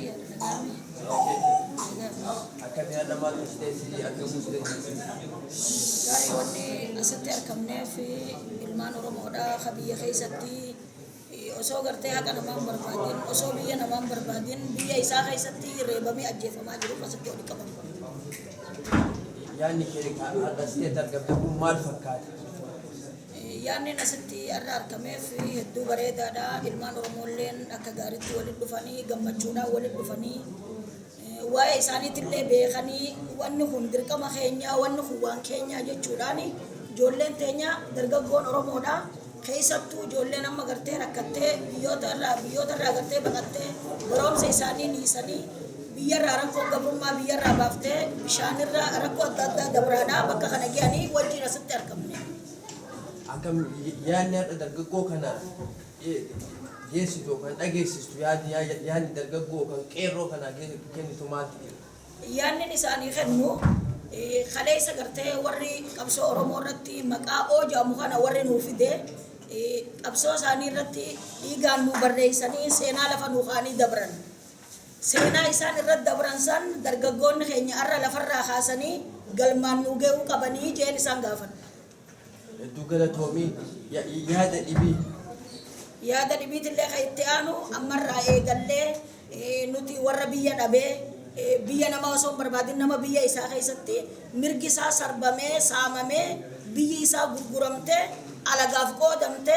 Fayyaadha, nagaami. Akkamii haadha maaltu si teessisi argamuu si dandeessisi? Gaarii, wanni asitti argamneef ilmaan Oromoodha ka biyya keessatti osoo gartee haqa namaan barbaadin, osoo biyya namaan barbaadin, biyya isaa keessatti reebamee ajjeefamaa jiruuf asitti walitti qabame. Yaadni kee har'a asitti argamte kun maal fakkaata? Yaadni asitti har'a argameef hedduu bareedaadha. Ilmaan Oromoolleen akka gaariitti walitti dhufanii, gammachuudhaan walitti dhufanii, waa'ee isaaniitillee beekanii, wanni kun dirqama keenyaa, wanni kun waan keenyaa jechuudhaan ijoolleen teenya dargaggoon Oromoodha. Keessattuu ijoolleen amma gartee rakkattee biyyoota irraa gartee baqattee, barumsa isaanii dhiisanii, biyyarraa rakkoo gabrummaa biyyarraa baaftee, bishaanirraa rakkoo adda addaa dabraadhaa bakka kana ga'anii wajjin asitti argamne. Akkam yaadni har'a dargaggoo kana geessitu kan dhageessistu, yaadni dargaggoo kan qeerroo kana kennitu maaltu jira? Yaadni isaanii kennu, kaleessa gartee warri qabsoo Oromoo irratti maqaa oo jedhamu kana warri nuu fide, qabsoo isaanii irratti dhiigaan nuu barreessanii seenaa lafa nuu kaanii dabran. Seenaa isaan irratti dabran san dargaggoonni keenya har'a lafarraa kaasanii galmaan nuu ga'uu qabanii jeen isaan gaafan. Hedduu galatoomii, yaada dhibii. Yaada dhibiitillee kan itti aanu, ammarraa eegallee nuti warra biyya dhabee, biyya namaa osoo hin barbaadin, nama biyya isaa keessatti mirgi isaa sarbamee, saamamee, biyyi isaa gurguramtee alagaaf qoodamte,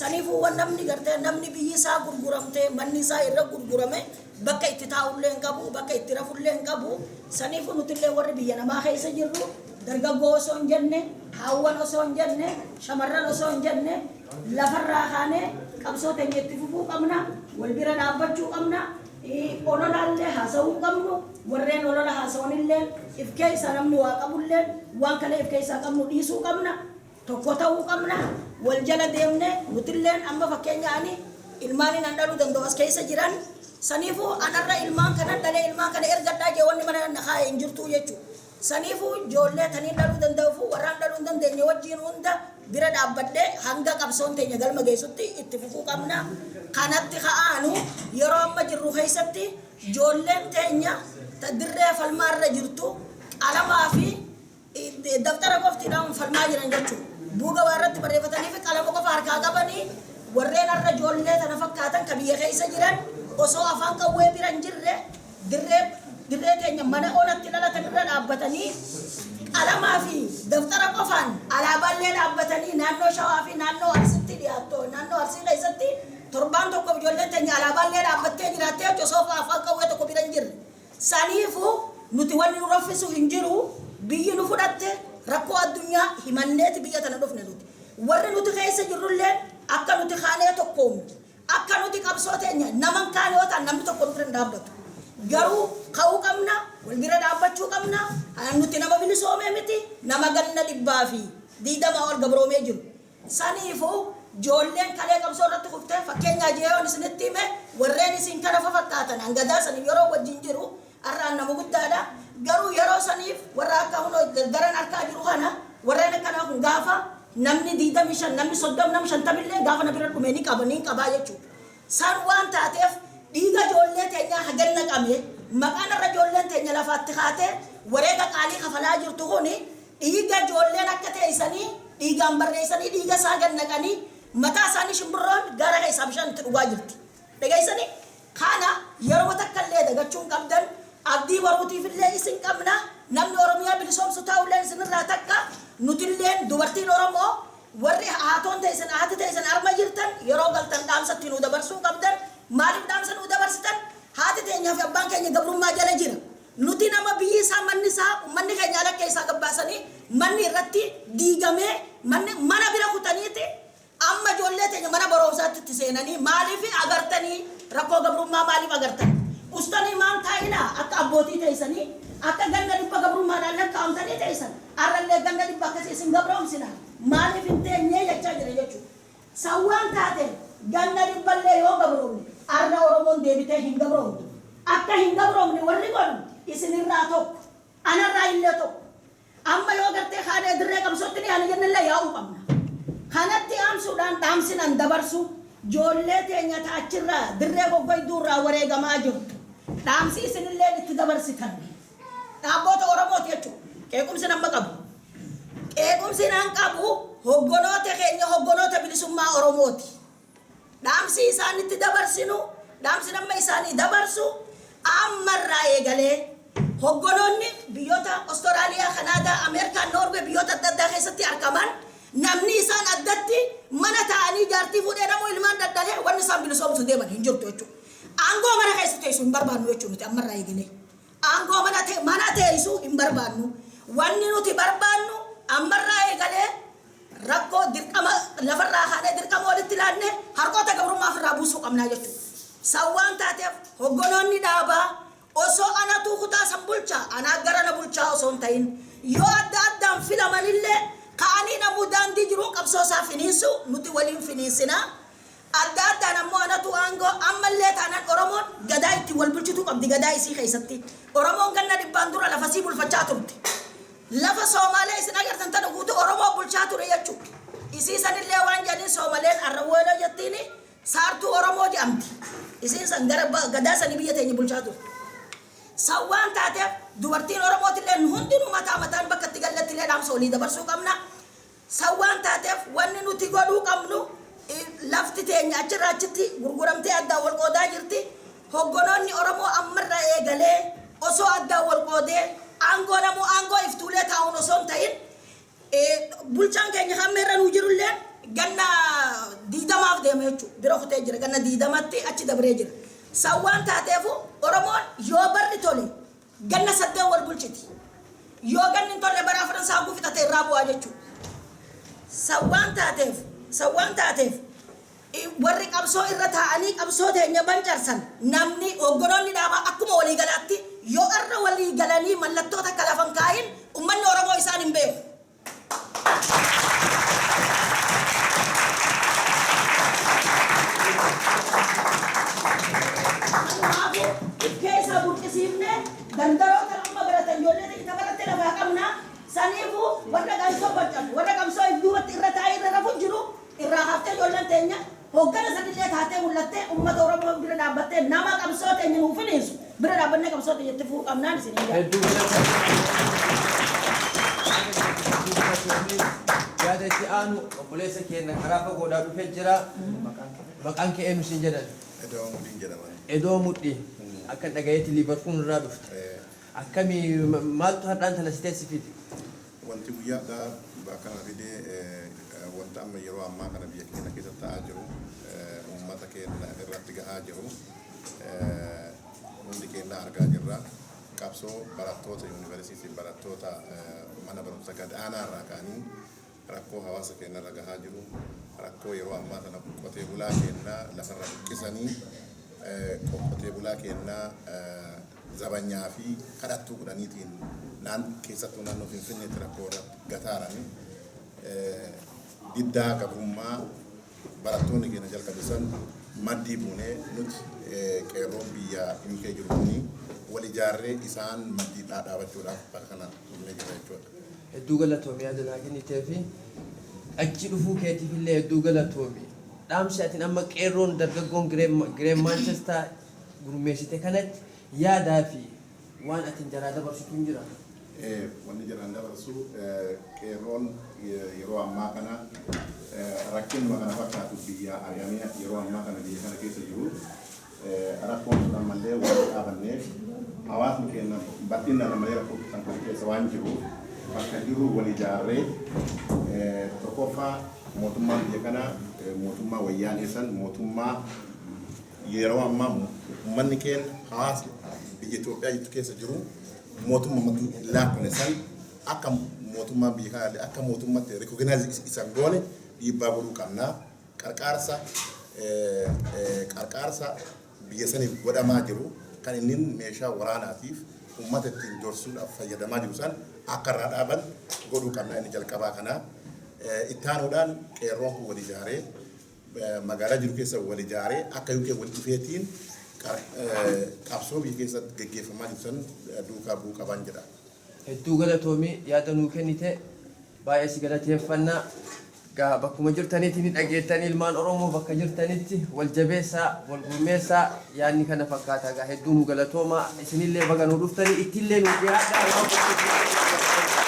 saniifuu wan namni gartee namni biyyi isaa gurguramte, manni isaa irra gurgurame, bakka itti taa'ullee hin qabu, bakka itti rafullee hin qabu. Saniifuu nutillee warri biyya namaa keessa jirru, dargaggoo osoo hin jenne, haawwan osoo hin jenne, shamarran osoo hin jenne, lafarraa kaanee qabsoo teenya itti fufuu qabna, wal bira dhaabbachuu qabna. Ololaallee haasawuu qabnu, warreen olola haasawanillee if keessaa namni waa qabullee waan kana if keessaa qabnu dhiisuu qabna, tokko ta'uu qabna, wal jala deemne. Nutilleen amma fakkeenya ani ilmaan an dhaluu danda'u as keessa jiran, saniifuu anarra ilmaan kana dhalee ilmaan kana ergadhaa jee wanni mana na kaa'e hin jirtu jechuudha. Saniifuu ijoollee taniin dhaluu danda'ufu warraan dhaluu hin dandeenye wajjiin hunda bira dhaabbadhee hanga qabsoon teenya galma geessutti itti fufuu qabna. Kanatti ka'aanu, yeroo amma jirru keessatti ijoolleen teenya ta dirree falmaarra jirtu qalamaa fi daftara qoftiidhaan falmaa jiran jechuudha. Buuga waa irratti barreeffatanii fi qalama qofa harkaa qabanii, warreen har'a ijoollee tana fakkaatan ka biyya keessa jiran osoo afaan qawwee bira hin jirre, dirree teenya mana onatti dhalatan irra dhaabbatanii, qalamaa fi daftara qofaan alaabaallee dhaabbatanii, naannoo Shawaa fi naannoo Arsitti dhiyaattu, naannoo Arsii keessatti torbaan tokkoof ijoolleen teenya alaabaallee dhaabbattee jiraattee jechuudha, osoo afaan qawwee tokko bira hin jirre. Saniifuu nuti wanni nu raffisu hin jiru. Biyyi nu fudhatte rakkoo addunyaa himanneeti biyya tana dhufne nuti. Warri nuti keessa jirrullee akka nuti kaanee tokkoomnu, akka nuti qabsoo teenya naman kaane yoo ta'an namni tokko nu bira hin dhaabbatu. Garuu ka'uu qabna, wal bira dhaabbachuu qabna. Nuti nama bilisoomee miti, nama ganna 120 ol gabroomee jiru. Saniifuu ijoolleen kalee qabsoo irratti kuftee, fakkeenyaa jeeyoon isinitti hime, warreen isin kana fakkaatan hangadaa saniif yeroo wajjin jiru, har'aan nama guddaadha. Garuu yeroo saniif warra akka hunoo daran harkaa jiru kana, warreen akkanaa kun gaafa namni 25, namni 30, namni 50llee gaafa na bira dhume ni qaba, ni qabaa jechuudha. San waan taateef dhiiga ijoollee teenyaa hagan naqame, maqaan irra ijoolleen teenya lafaatti kaatee wareega qaalii kafalaa jirtu kuni, dhiiga ijoolleen akka teessanii dhiigaan barreessanii, dhiiga isaa gad naqanii, mataa isaanii shimbirroon gara keessaa bishaan itti dhugaa jirti. Dhageessanii, kana yeroo takka illee dagachuu hin qabdan. Abdii baruutiif illee isin qabna. Namni Oromiyaa bilisoomsu ta'ullee isinirraa takka. Nutilleen dubartiin Oromoo, warri haatoon teessan, haati teessan arma jirtan, yeroo galtan dhaamsatti nu dabarsuu qabdan. Maaliif dhaamsa nu dabarsitan? Haati teenyaa fi abbaan keenya gabrummaa jala jira. Nuti nama biyyi isaa, manni isaa, ummanni keenya ala keessaa gabbaasanii, manni irratti diigamee, manni mana bira kutaniiti, amma ijoollee teenya mana barumsaatti itti seenanii, maaliif agartanii rakkoo gabrummaa? Maaliif agartan? Ustanii maan taa'inaa akka abbootii teessanii, akka ganna 100 gabrummaadhaan lakkaa'amtanii teessan, har'allee ganna 100 akkasii isin gabroomsina, maaliif hin teenyee jechaa jira jechuudha. Sawwaan taate ganna dhibballee yoo gabroomne, har'a Oromoon deebitee hin gabroomtu. Akka hin gabroomne warri godhu isinirraa tokko, anarraa illee tokko. Amma yoo gartee kaanee dirree qabsootti ni yaana jennellee yaa'uu qabna. Kanatti aansuudhaan dhaamsinan dabarsu, ijoollee teenya taachirraa dirree goggoyduurraa wareegamaa jirtu. Dhaamsi isinillee itti dabarsitan dhaabboota Oromooti jechuudha. Qeequmsi nama qabu. Qeequmsi nan qabu hoggonoota keenya, hoggonoota bilisummaa Oromooti. Dhaamsi isaan itti dabarsinu, dhaamsi nama isaanii dabarsu, ammarraa eegalee hoggonoonni biyyoota Austraaliyaa, Kanaadaa, Ameerikaa, Noorwee, biyyoota adda addaa keessatti argaman, namni isaan addatti mana taa'anii jaartii fuudhee namuu ilmaan dadhalee wanni isaan bilisoomsu deeman hin jirtu jechuudha. Aangoo mana keessa teessu hin barbaannu jechuudha nuti ammarraa eegalee. Aangoo mana teessu hin barbaannu. Wanni nuti barbaannu ammarraa eegalee rakkoo dirqama lafarraa kaanee dirqama walitti laanne harkoota gabrummaa ofirraa buusuu qabnaa jechuudha. Sawwaan taateef hoggonoonni dhaabaa osoo anatu kutaa san bulchaa, anaa gara na bulchaa osoo hin ta'in, yoo adda addaan filamanillee ka'anii namuu daandii jiruun qabsoo isaa finiinsu, nuti waliin finiinsinaa. Adda addaan ammoo anatu aangoo ammallee taanaan, Oromoon gadaa ittiin wal bulchituu qabdi gadaa isii keessatti. Oromoon ganna dhibbaan dura lafa sii bulfachaa turte. Lafa Soomaalee isin agartan tana guutuu Oromoo bulchaa ture jechuudha. Isii sanillee waan jedhaniin Soomaleen Arrawweeloo jettiin, saartuu Oromoo jedhamti. Isiin san gara gadaa sanii biyya teenya bulchaa turte. San waan taateef dubartiin Oromootillee hundinuu mataa mataan bakka itti galletti illee dhaamsa walii dabarsuu qabna. San waan taateef wanni nuti godhuu qabnu, lafti teenya achirraa achitti gurguramtee addaan wal qoodaa jirti. Hoggonoonni Oromoo ammarraa eegalee osoo addaan wal qoodee aangoo namuu aangoo iftuulee taa'uun osoo hin ta'in, bulchaan keenya hamma irra nuu jirullee ganna 20f deema jechuudha. Bira kutee jira, ganna 20tti achi dabree jira. San waan taateefu Oromoon yoo barri tole ganna 8 wal bulchiti. Yoo ganni hin tolle bara afran isaa haguu fixate irraa bu'aa jechuudha. San waan taateef warri qabsoo irra taa'anii qabsoo teenya bancarsan, namni hogganoonni dhaabaa akkuma waliigalaatti yoo irra walii galanii mallattoo takka lafan kaayin, ummanni Oromoo isaan hin beeku. Kanaafuu keessaa burqisiifnee dandaroota amma baratan, ijoollee xixiqqaa baratte lafaa qabna. Saniifuu warra qabsoo bancarsu, warra qabsoo duubatti irra taa'ee irra rafu jiru irraa haftee, ijoolleen teenya hoggana sanillee taatee mul'attee uummata Oromoo bira dhaabbattee nama qabsoo teenya nuuf finiinsu bira dhaabbannee qabsoo teenya itti fufuu qabnaan isin hin Hedduu galatoomi. Yaada itti aanu obboleessa keenya karaa fagoodhaa dhufee jira. Maqaan kee eenyu siin jedhan? Edoo Mudhiin jedhama. Edoo Mudhii. Akkan dhagayeetti Liivarpuul irraa dhufte. Akkamii, maaltu har'aan tana si teessifite? Wanti guyyaa addaa bakka kana fidee wanta amma yeroo ammaa kana biyya keenya keessa ta'aa jiru, uummata keenya irratti gahaa jiru hundi keenya argaa jirra. Qabsoo barattoota yuunivarsiitii, barattoota mana barumsa gad aanaa irraa ka'anii rakkoo hawaasa keenya irra gahaa jiru, rakkoo yeroo ammaa kana qotee bulaa keenya lafarra buqqisanii qotee bulaa keenya zabanyaa fi kadhattuu godhaniitiin naan keessattuu naannoo Finfinneetti rakkoo irratti gataaranii, diddaa gabrummaa barattoonni keenya jalqabisan maddii buunee nuti qeerroon biyya UK jiru kuni wal ijaarree isaan maddii dhaabachuudhaaf bakka kana dhufnee jirra jechuudha. Hedduu galatoomi, yaada naa kennitee fi achi dhufuu keetiif illee hedduu galatoomi. Dhaamsi atiin amma qeerroon dargaggoon Greater Manchester gurmeessite kanatti yaadaa fi waan atiin jaraa dabarsitu hin jira. Wanni jedhan dabarsu, qeerroon yeroo ammaa kana rakkinuma kana fakkaatu biyya ari'amee yeroo ammaa kana biyya kana keessa jiru, rakkoon sun ammallee waan dhaabanneef, hawaasni keenya bal'inaan ammallee rakkoo kan kana keessa waan jiruuf, bakka jirru wal ijaarree, tokkoffaa mootummaan biyya kanaa, mootummaa wayyaanee san, mootummaa yeroo ammaa uummanni keenya, hawaasni biyya Itoophiyaa jirtu keessa jiru mootummaa laakkone san, akka mootummaan biyya kanaa akka mootummaatti recognize isan goone dhiibbaa godhuu qabna. Qarqaarsa biyya saniif godhamaa jiru kan inni meeshaa waraanaatiif uummata ittiin dorsuudhaaf fayyadamaa jiru san akka irraa dhaaban godhuu qabna, inni jalqabaa kana. Itti aanuudhaan qeerroon kun wal ijaaree magaalaa jiru keessa wal ijaaree akka UK wal dhufeetiin qabsoo biyya keessatti geggeeffamaa jiru san duukaa bu'uu qaban jedha. Hedduu galatoomii, yaada nuu kennite baay'ee si galateeffannaa. Gaa bakkuma jirtanitti ni dhageettanii, ilmaan Oromoo bakka jirtanitti wal jabeessaa, wal gurmeessaa, yaadni kana fakkaata. Gaa hedduu nu galatoomaa, isinillee baga nu dhuftanii, ittillee nu dhiyaadhaa.